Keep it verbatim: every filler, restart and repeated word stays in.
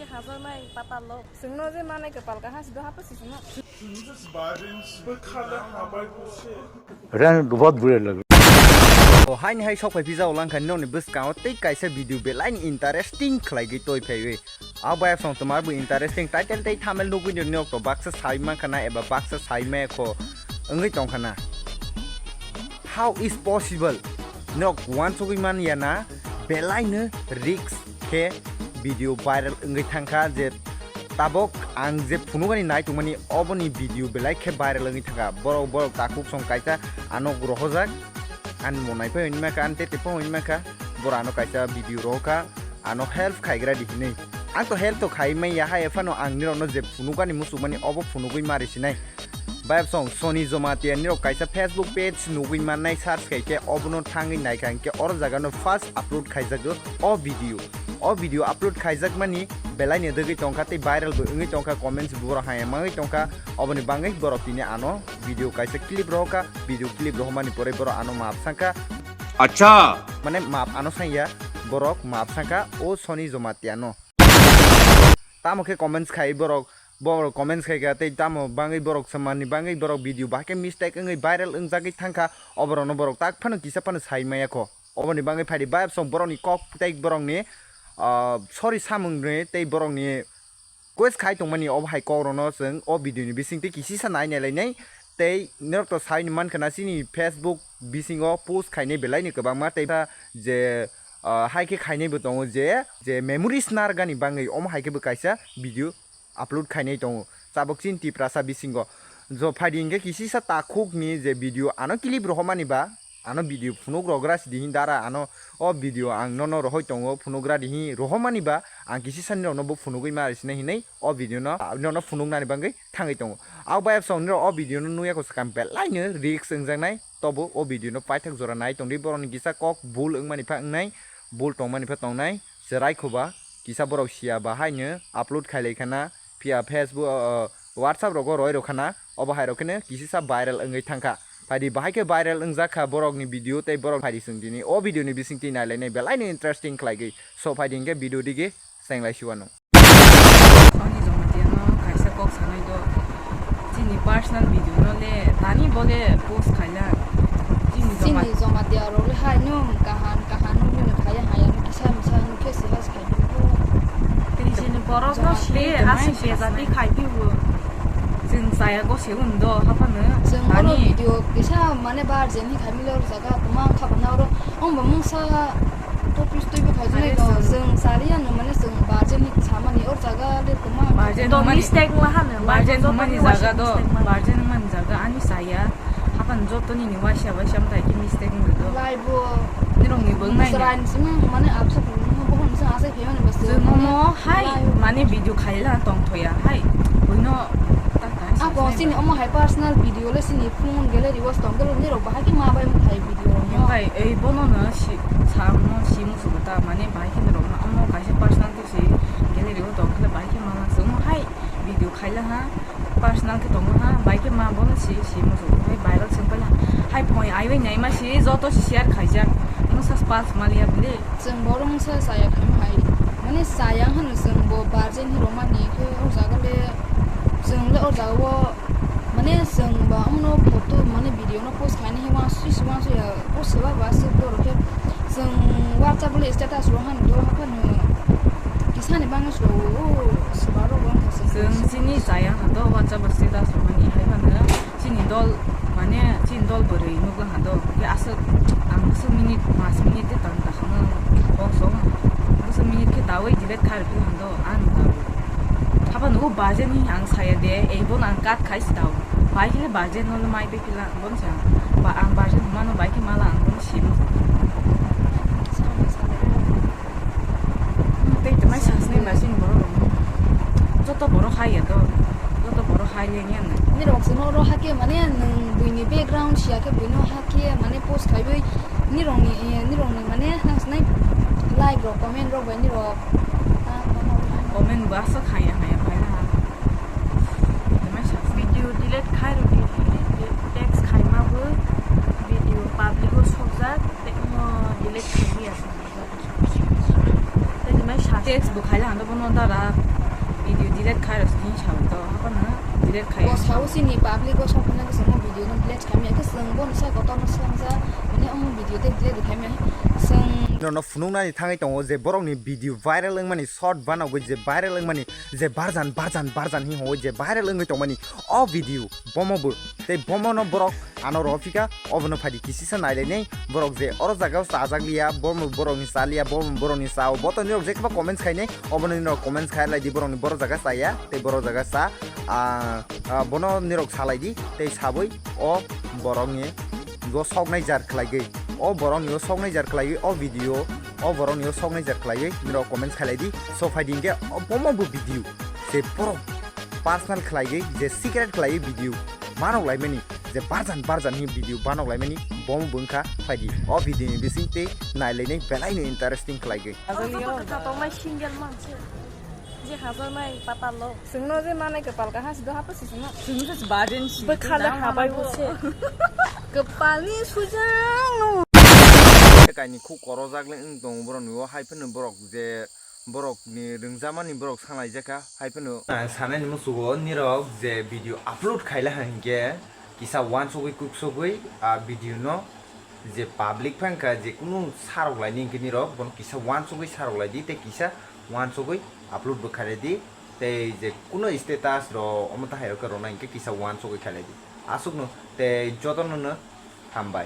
Hajaknai patal lo. Chwngno je manai kwpal kaha sido hapwi sisingno. Ren, बहुत बुरे लग रहे। O haini hai sok phai pijao langkha nini bwskango tei kaisa video belai ni interesting khlai gwi toi phaiwi. A bai song twmar bo interesting title tei thumbnail nugwi nini okto baksa sai mankha na eba baksa sai maya kho wngwi tongkha na. How is possible? Nok wansugwi man ya na belai no risk khe video viral wngwi thangkha je tabok ang je phunugani nai tongmani oboni video belai khe viral wngwi thangkha. Borok borok takhuk song kaisa ano rohojak, ani monai phai hwnwi mankha, ani tete phai hwnwi mankha, borok ano kaisa video rohokha, ano help khaigra di hinwi. Ang to help to khai manya, hai phano ang nirokno je phunukani muchukmani obo phunugwi mari sinai. Bayapsong Sony Jomatia nirok kaisa Facebook page nugwi mannai, search khaikhe obono thangwi naikha hinkhe oro jagano first upload khaijago o video. O video upload khaijakmani belaino dwgwi tongkha tei viral bo wngwi tongkha, comments bo borok hamya mangwi tongkha, oboni bangwi borok tini ano video kaisa clip rohokha, video clip rohormani pore borok ano map sangkha. Acha! Mane map ano sangya, borok map sangkha o Sony Jomatia no. Tamo khe comments khai borok, borok comments khai kha tei tamo bangwi borok samani bangwi borok video bahai khe mistake wngwi viral wngjagwi thangkha, oborokno borok tak phano kisa phano sai maya kho. Oboni bangwi phaidi bayapsong borokni kok tei borokni, ah, sorry samungni tei borokni quest khai tongmani obo hai kokrokno chwng o video ni bisingtwi kisisa nai nai lainai. Tei norok to sai mankha na chini Facebook bisingo post khainai belai ni kwbangma tei ba je, ah, hai khe khainai bo tongo je, je memories narwgani bangwi omo hai khe bo kaisa video upload khainai tongo tabok chini Tiprasa bisingo. Jo phaidi hinkhe kisisa takhuk ni je video ano clip rohormani ba, ano video phunuk rogra sidi hin dara ano o video ang nono rohoi tongo phunugra di hin rohormani ba, ang kisisa nirokno bo phunugwi ma sinai hinwi o video no nono phunuknani bangwi thangwi tongo. Abo bayapsong nirok o video no nukya kho swkang belaino risk wngjaknai, tobo o video no paithak jora nai tongdi, borokni kisa kok bul wngmani pha wngnai, bul tongmani pha tongnai, chwrai kho ba kisa borok siya ba haino upload khai lai khana, phiya Facebook, uh, WhatsApp rogo roi rw khana, obo hai rok kheno kisisa viral wngwi thangkha. Phaidi bahai khe viral wngjak kha borokni video tei borok phaidi chwng tini o video ni bisingtwi nai lainai belaino interesting khlaigwi. So phaidi hinkhe video digi cheng lai siwano. Sony Jamatia no kaisa kok sanai do. Chini personal video no le tani bo le post khaila. Chini Jamatia rok le hai no kaham kaham no bini khaya haya no kisa misa no khe se has khai phi o. Tini chini borok no si aswk bejati khai phi o. Chwng chaya go se un do haphano. Chwng oro video kisa mane bar jeni khai mile oro jaga kwmang kha bana oro. Ongba mungsa topis twibo khaijak nai do, chwng sariya no mane chwng ba jeni samani or jaga le kwma. Barjen do mistake la hano, barjen mani jaga do, barjen mani jaga ani saya. Hapan joto nini waisa waisa mtai ki mistake ni do. Lai bo. Nirong ni bung nai. Srai ni simi mane absa pun mo bohon sa asa phe mane bas. Chwng mo hai mane video khaila tong thoya hai. Buino ta ta. Abo sini omo hai personal video le sini phone gallery o tong gallery nirok bahai ki ma bai mo thai video. Bai ei bono no si samo si musugo ta mane bai khe norok no omo kaisa personal khe si gallery o tong khe bai khe ma lang se omo hai video khaila ha personal khe tongo ha bai khe ma bono si si musugo bai viral seng paila hai phone ai bai nai ma si joto si share khaijak mo sa spas maliya bile. Chwng borok sa saya khaima hai mane saya hano chwng bo barjen hi romani khe o jaga le chwng le o jaga o. Mane chwng ba omo photo mane video no post khaini hi wansui si wansui ya post seba ba se borok khe chwng WhatsApp le status ro han do haphano kisani bangwi sro o seba ro wngkha se. Chwng chini chaya hando WhatsApp status ro mani hai phano chini dol mane chini dol bwrwi nukla hando ke aswk ang aswk minute mas minute de tang ta khama kok song aswk minute khe dawi delete khai rw hando ani dawi. Haba nugo barjen ni ang saya de, ei bono ang cut khai si tao. Bai khe le barjen no le mai bai khe la, ang bono sa. Ba ang barjen mano bai khe mala ang bono si. Tei tei mai sa sini ba sini borok rok. Joto borok hai ya to. Joto borok hai le ni ang. Ni rok se no ro ha khe mane nung bui ni background sia khe bui no ha khe mane post khai bai ni rok ni, ni rok ni mane nang sinai like rok comment rok bai ni rok. Comment bo aswk haya haya khaina. Video delete khai rwdi, text khaima bo video public o sokjak, tei omo delete khai ya. Text bo khaila hando bono dara. Delete khai rw sini sao to, hapan na delete khai. Bo sao sini public bo sok na kisa mo video no delete khai mi, kisa bo no sa kotor no sa sa, mane ang video te delete khai mi, sang. Nono phunuknani thangwi tongo je borokni video viral wngmani, short banogwi je viral wngmani, je barjan, barjan, barjan hi hoi je viral wngwi tongmani o video, bomo bo tei bomono borok ano rophika, obono phaidi kisisa nailainai, borok je oro jagao chajak liya, bomo borokni cha liya, bomo borokni chao, bo to nirok jekba comments khainai, obono nirok comments khai laidi, borokni borok jaga chaya, tei borok jaga cha, ah, ah, bono nirok salaidi, tei sabwi o borokni o soknai jar khlaigwi, o borokni o soknai jar khlaigwi, o video, o borokni o soknai jar khlaigwi, nirok comments khai laidi, so phaidi hinkhe o bomo bo video, je borok personal khlaigwi, je secret khlaigwi video, manok laimani, je barjan barjan hi video banok laimani, bomo bo wngkha phaidi o video ni bising tei nailainai belai no interesting khlaigwi. Ajali o. Kha tongmai single manse. Je hajaknai patalo. Singno je manai kwpal kaha sido hapa sisima. Singno se baden si. Bwkhale habai bo se. Kwpalni sujang. Kaini khuk korojak le wng tongo borok ni o hai phano borok je borok ni rwngjakmani borok sanglai jakha hai phano. Ang sanai ni musugo nirok je video upload khaila hinkhe kisa wansugwi kuksugwi a video no je public phangkha je kunu sarok laini hinkhe nirok bono kisa wansugwi sarok laidi tei kisa wansugwi upload bo khaidi tei je kunu status ro omo tahai rok rwna hinkhe kisa wansugwi khaidi aswkno tei jotono no hambai.